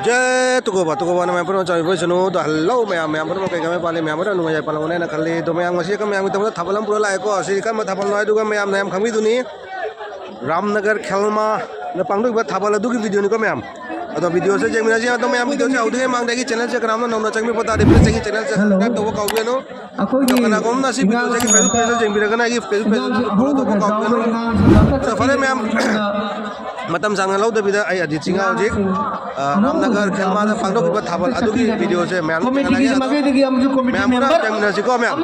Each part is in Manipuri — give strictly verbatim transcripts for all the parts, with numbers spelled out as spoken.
ꯖꯦ ꯇꯨꯀꯣꯕ, ꯇꯨꯀꯣꯕꯅ ꯃꯌꯥꯝ ꯄꯨꯝꯅꯃꯛ ꯆꯥꯎꯕꯤꯕ ꯑꯣꯏꯁꯅꯨ꯫ ꯑꯗꯣ ꯍꯜꯂꯣ ꯃꯌꯥꯝ, ꯃꯌꯥꯝ ꯄꯨꯝꯅꯃꯛ ꯀꯩ ꯀꯃꯥꯏ ꯄꯥꯜꯂꯤ? ꯃꯌꯥꯝ ꯄꯨꯝꯅꯃꯛ ꯅꯨꯡꯉꯥꯏ ꯌꯥꯏꯐꯅ ꯂꯩꯅ ꯈꯜꯂꯤ꯫ ꯑꯗꯣ ꯃꯌꯥꯝ ꯉꯁꯤ ꯃꯌꯥꯝꯒꯤ ꯇꯧꯕꯗ ꯊꯥꯕꯜ ꯑꯃ ꯄꯨꯔ ꯂꯥꯛꯑꯦꯀꯣ꯫ ꯁꯤ ꯀꯔꯝꯕ ꯊꯥꯕꯜꯅꯣ ꯍꯥꯏꯗꯨꯒ ꯃꯌꯥꯝꯅ ꯌꯥꯝ ꯈꯪꯕꯤꯗꯨꯅꯤ꯫ ꯔꯥꯝꯅꯒꯔ ꯈꯦꯜꯃꯥꯅ ꯄꯥꯡꯊꯣꯛꯏꯕ ꯊꯥꯕꯜ ꯑꯗꯨꯒꯤ ꯚꯤꯗꯤꯑꯣꯅꯤꯀꯣ ꯃꯌꯥꯝ꯫ ꯑꯗꯣ ꯚꯤꯗꯤꯑꯣꯁꯦ ꯌꯦꯡꯃꯤꯟꯅꯁꯤ꯫ ꯑꯗꯣ ꯃꯌꯥꯝ ꯚꯤꯗꯤꯑꯣꯁꯦ ꯍꯧꯗ꯭ꯔꯤꯉꯩ ꯃꯃꯥꯡꯗ ꯑꯩꯒꯤ ꯆꯦꯅꯦꯜꯁꯦ ꯀꯅꯥꯝꯅ ꯅꯧꯅ ꯆꯪꯕꯤꯕ ꯇꯥꯔꯗꯤ please ꯑꯩꯒꯤ ꯆꯦꯅꯦꯜꯁꯦ subscribe ꯇꯧꯕ ꯀꯥꯎꯕꯤꯒꯅꯨ꯫ ꯑꯗꯣ ꯀꯅꯥꯒꯨꯝꯕꯅ ꯁꯤ ꯚꯤꯗꯤꯑꯣꯁꯦ ꯑꯩꯒꯤ Facebook page ꯇ ꯌꯦꯡꯕꯤꯔꯒꯅ ꯑꯩꯒꯤ Facebook page ꯇ follow ꯇꯧꯕ ꯀꯥꯎꯕꯤꯒꯅꯨ꯫ ꯑꯗꯣ ꯐꯔꯦ ꯃꯌꯥꯝ, ꯃꯇꯝ ꯁꯥꯡꯅ ꯂꯧꯗꯕꯤꯗ ꯑꯩ ꯑꯗꯤꯠ ꯁꯤꯡꯍ ꯍꯧꯖꯤꯛ, ꯑ, ꯔꯥꯝꯅꯒꯔ ꯈꯦꯜꯃꯥꯗ ꯄꯥꯡꯊꯣꯛꯈꯤꯕ ꯊꯥꯕꯜ ꯑꯗꯨꯒꯤ ꯚꯤꯗꯤꯑꯣꯁꯦ ꯃꯌꯥꯝ ꯊꯦꯡꯅꯔꯒꯦ꯫ ꯑꯗꯣ ꯃꯌꯥꯝ ꯄꯨꯟꯅ ꯌꯦꯡꯃꯤꯟꯅꯁꯤꯀꯣ ꯃꯌꯥꯝ꯫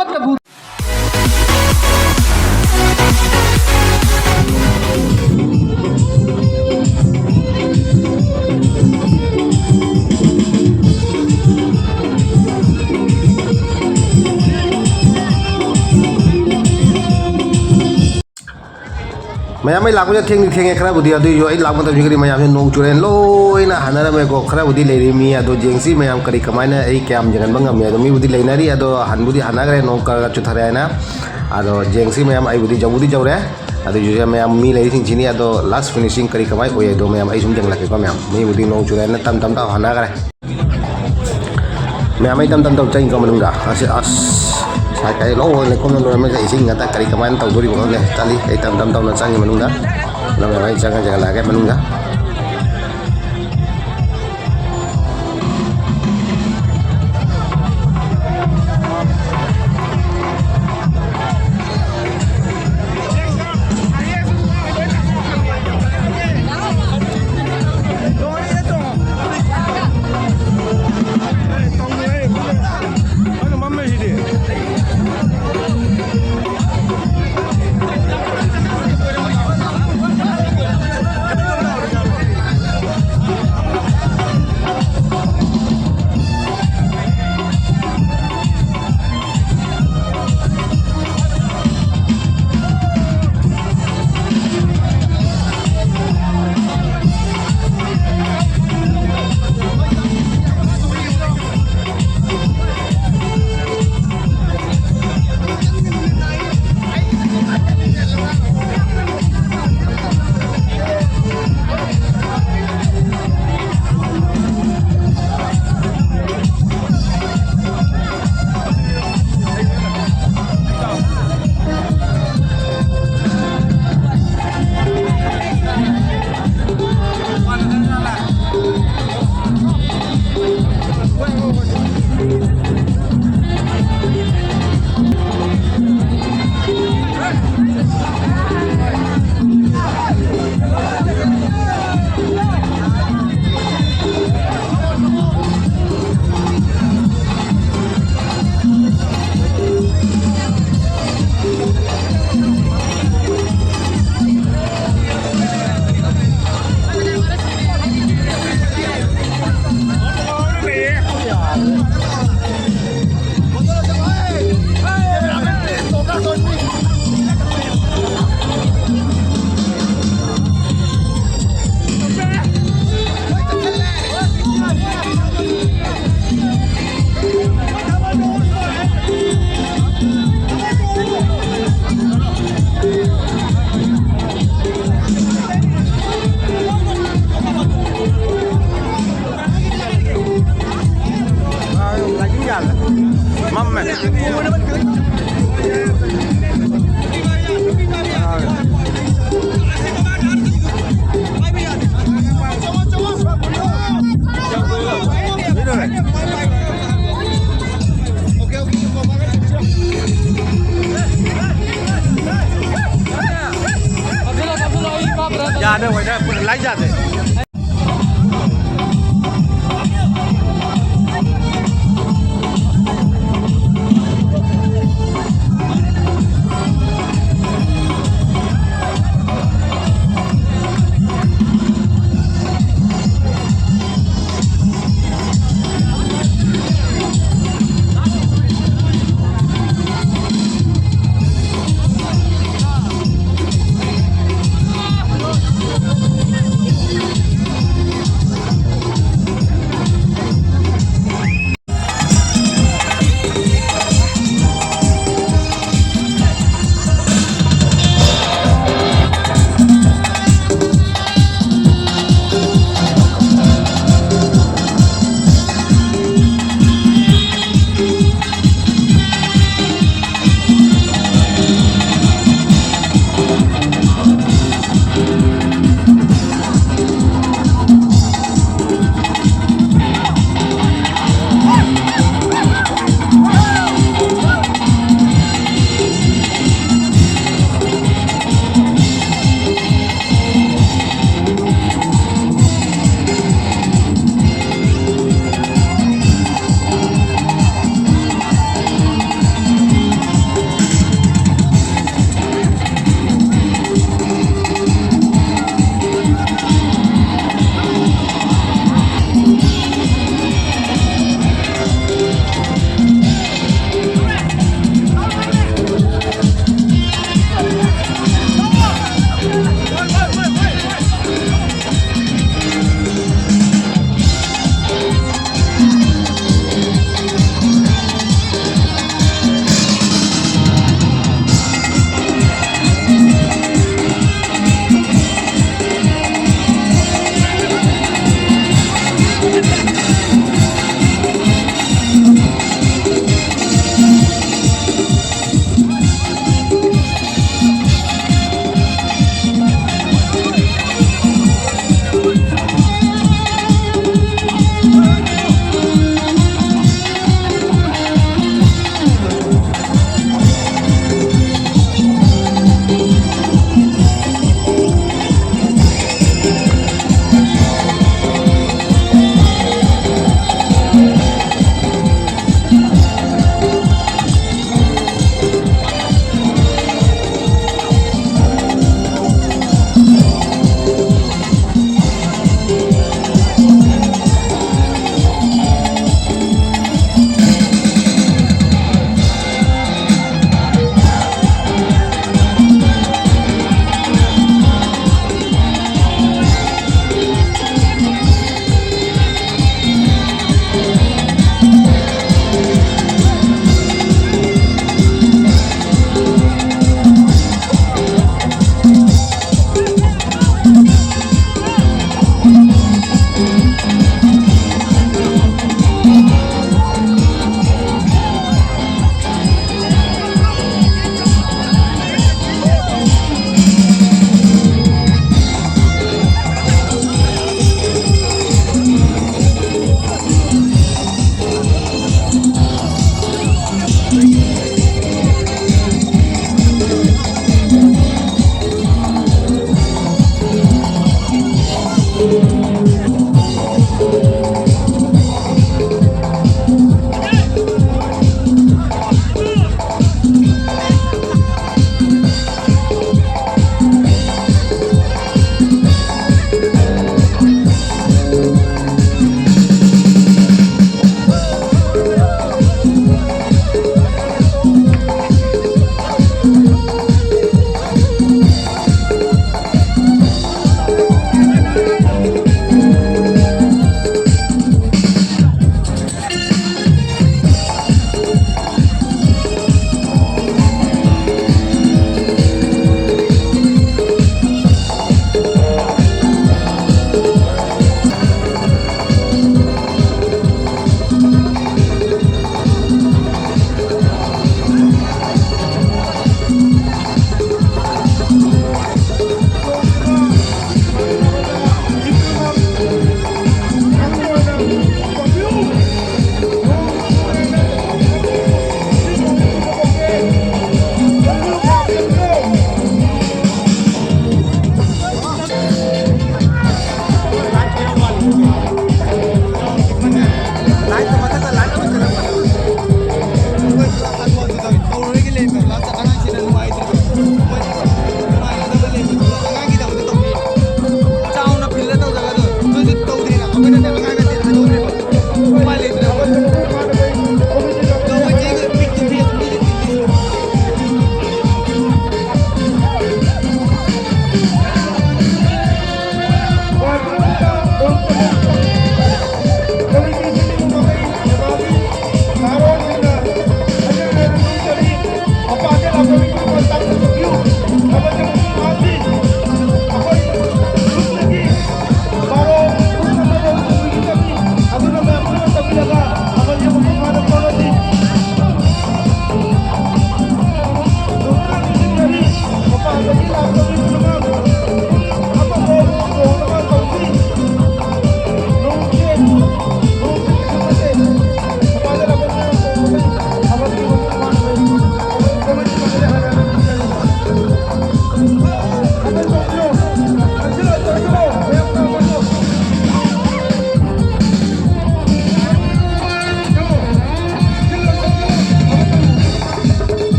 ꯃꯌꯥꯝ, ꯑꯩ ꯂꯥꯛꯄꯁꯦ ꯊꯦꯡꯗꯤ ꯊꯦꯡꯉꯦ ꯈꯔꯕꯨꯗꯤ, ꯑꯗꯨꯏꯁꯨ ꯑꯩ ꯂꯥꯛꯄ ꯃꯇꯝꯁꯤꯒꯗꯤ ꯃꯌꯥꯝꯁꯦ ꯅꯣꯡ ꯆꯨꯔꯦ, ꯂꯣꯏꯅ ꯍꯟꯅꯔꯝꯃꯦꯀꯣ꯫ ꯈꯔꯕꯨꯗꯤ ꯂꯩꯔꯤ ꯃꯤ, ꯑꯗꯣ ꯌꯦꯡꯁꯤ ꯃꯌꯥꯝ ꯀꯔꯤ ꯀꯃꯥꯏꯅ ꯑꯩ ꯀꯌꯥꯝ ꯌꯦꯡꯍꯟꯕ ꯉꯝꯃꯤ꯫ ꯑꯗꯣ ꯃꯤꯕꯨꯗꯤ ꯂꯩꯅꯔꯤ, ꯑꯗꯣ ꯍꯟꯕꯨꯗꯤ ꯍꯟꯅꯈ꯭ꯔꯦ, ꯅꯣꯡ ꯈꯔ ꯈꯔ ꯆꯨꯊꯔꯦ ꯍꯥꯏꯅ꯫ ꯑꯗꯣ ꯌꯦꯡꯁꯤ ꯃꯌꯥꯝ, ꯑꯩꯕꯨꯗꯤ ꯌꯧꯕꯨꯗꯤ ꯌꯧꯔꯦ꯫ ꯑꯗꯨꯏꯁꯨ ꯃꯌꯥꯝ ꯃꯤ ꯂꯩꯔꯤꯁꯤꯡꯁꯤꯅꯤ, ꯑꯗꯣ last finishing ꯀꯔꯤ ꯀꯃꯥꯏꯅ ꯑꯣꯏ ꯍꯥꯏꯗꯣ ꯃꯌꯥꯝ ꯑꯩ ꯁꯨꯝ ꯌꯦꯡꯂꯛꯀꯦꯀꯣ ꯃꯌꯥꯝ꯫ ꯃꯤꯕꯨꯗꯤ ꯅꯣꯡ ꯆꯨꯔꯦ ꯍꯥꯏꯅ ꯇꯝ ꯇꯝ ꯇꯝ ꯍꯟꯅꯈ꯭ꯔꯦ꯫ ꯃꯌꯥꯝ ꯑꯩ ꯇꯝ ꯇꯝ ꯇꯧ ꯆꯪꯉꯤꯀꯣ ꯃꯅꯨꯡꯗ꯫ ꯑꯁ, ꯑꯁ, ꯁꯥꯏ ꯀꯥꯏ ꯂꯣꯏ ꯂꯩꯈꯣꯝꯅ ꯂꯣꯏꯔꯝꯃꯦ꯫ ꯏꯁꯤꯡ ꯉꯥꯛꯇ ꯀꯔꯤ ꯀꯃꯥꯏꯅ ꯇꯧꯗꯣꯔꯤꯕꯣ ꯈꯪꯗꯦ꯫ ꯆꯠꯂꯤ, ꯑꯩ ꯇꯝ ꯇꯝ ꯇꯧꯅ ꯆꯪꯉꯤ ꯃꯅꯨꯡꯗ꯫ ꯑꯗꯣ ꯃꯌꯥꯝ ꯑꯩ ꯆꯪꯉ ꯆꯪꯉ ꯂꯥꯛꯑꯒꯦ ꯃꯅꯨꯡꯗ꯫ ꯌꯥꯗꯦ, ꯋꯦꯗꯔ ꯄꯨꯔꯥ ꯂꯥꯏ ꯌꯥꯗꯦ꯫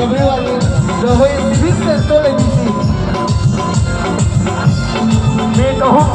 Everyone, the way this is so easy. Make a hook